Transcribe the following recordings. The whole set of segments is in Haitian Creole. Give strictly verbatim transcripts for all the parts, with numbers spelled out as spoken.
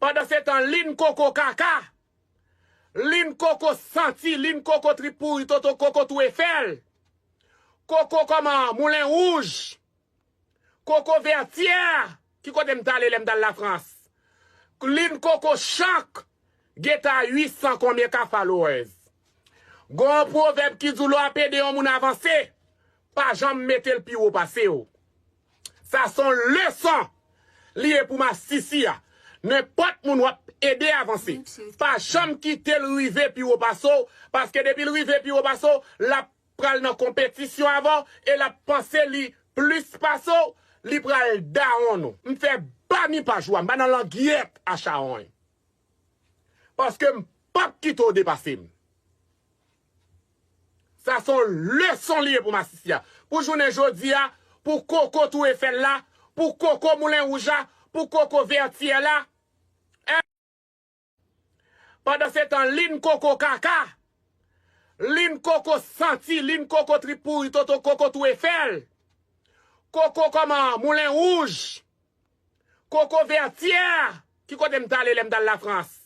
Pandansetan, Lin Koko Kaka, Lin Koko Santi, Lin Koko Trip Pouri, Toto Koko Twou Efèl, Koko kòman Moulen Wouj, Koko Vètyè, ki kote m t ale lè m t al Lafrans? Lin Koko Chank, gen ta uit san konbyen ka followers. Gon pwovèb ki di w lè w ap ede yon moun avanse, pa janm mete l pi wo pase w. Sa se yon leson li ye pou masisi a. Nenpòt moun w ap ede avanse, pa janm kite l rive pi wo pase w, paske depi l rive pi wo pase w, l ap pral nan konpetisyon avè w e l ap panse li plis pase w, li pral dawonn ou. M fè bani paj ou a, m pa nan langyèt a chawony. Paske m p ap kite w depase m. Sa se yon leson li ye pou masisi a. Pou jounen jodi a, pou Koko Twou Efèl la, pou Koko Moulen Wouj la, pou Koko Vètyè la. Pandansetan, Lin Koko Kaka, Lin Koko Santi, Lin Koko Trip Pouri, Toto Koko Twou Efèl, Koko kòman Moulen Wouj, Koko Vètyè, ki kote m t ale lè m t al Lafrans?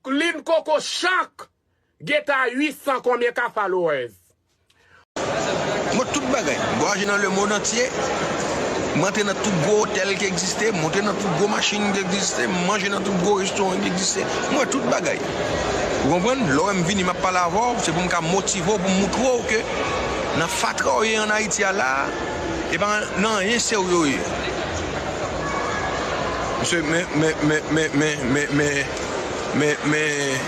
Lin Koko Chank, gen ta uit san konbyen ka followers. Mwen tout bagay. M vwayaje nan lemonn antye. M antre nan tout gwo otèl ki egziste. M monte nan tout gwo machin ki egziste. M manje nan tout gwo restoran ki egziste. M wè tout bagay. Ou konprann? Lè w wè m vini, m ap pale avè w, se pou m ka motive w, pou m moutre w ke nan fatra w ye ann Ayiti a la, e pa nan anyen serye w ye. Mesye, men, men, men, men, men, men, men, men, men,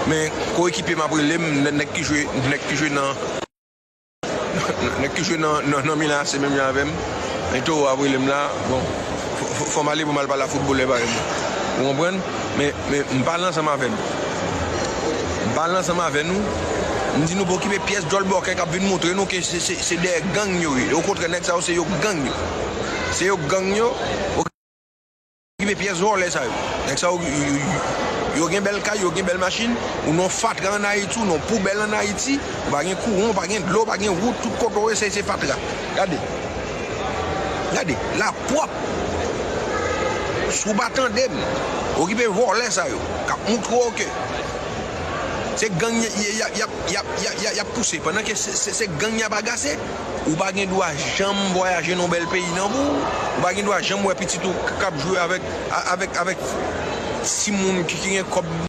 men, koekipe m ap rele m, nè-, nèg ki jwe, nèg ki jwe nan, nèg ki jwe nan, nan, nan Milan A C menm jan avè m. Men Toro ap rele m la, bon, fò, fò, fò m ale pou m al pale a foutbolè parèy mwen. Ou konprann? Men, men, m pale ansanm avè nou. M pale ansanm avè nou. M di nou pa okipe pyès djòl bòkè k ap vin moutre nou ke se, se, se dèyè gang yo ye. Okontrè, nèg sa yo se yo gang yo. Se yo gang yo. Okipe pyès vòlè sa yo. Nèg sa yo, yo, yo, yo gen bèl kay, yo gen bèl machin. Ou nan fatra ann Ayiti, ou nan poubèl ann Ayiti. Ou pa gen kouran, ou pa gen dlo, ou pa gen wout, tout kote w ye, se, se fatra. Gade. Gade, lapwòp. Si w pa tande m, okipe vòlè sa yo, k ap moutre w ke se gang y, y, y, y ap, y ap, y ap, y ap, y ap pouse. Pandan ke se, se, se gang y ap agase, ou pa gen dwa janm vwayaje nan yon bèl peyi nan pou ou. Ou pa gen dwa janm wè pitit ou k, k ap jwe avèk, a, avèk, avèk timoun ki, ki gen kòb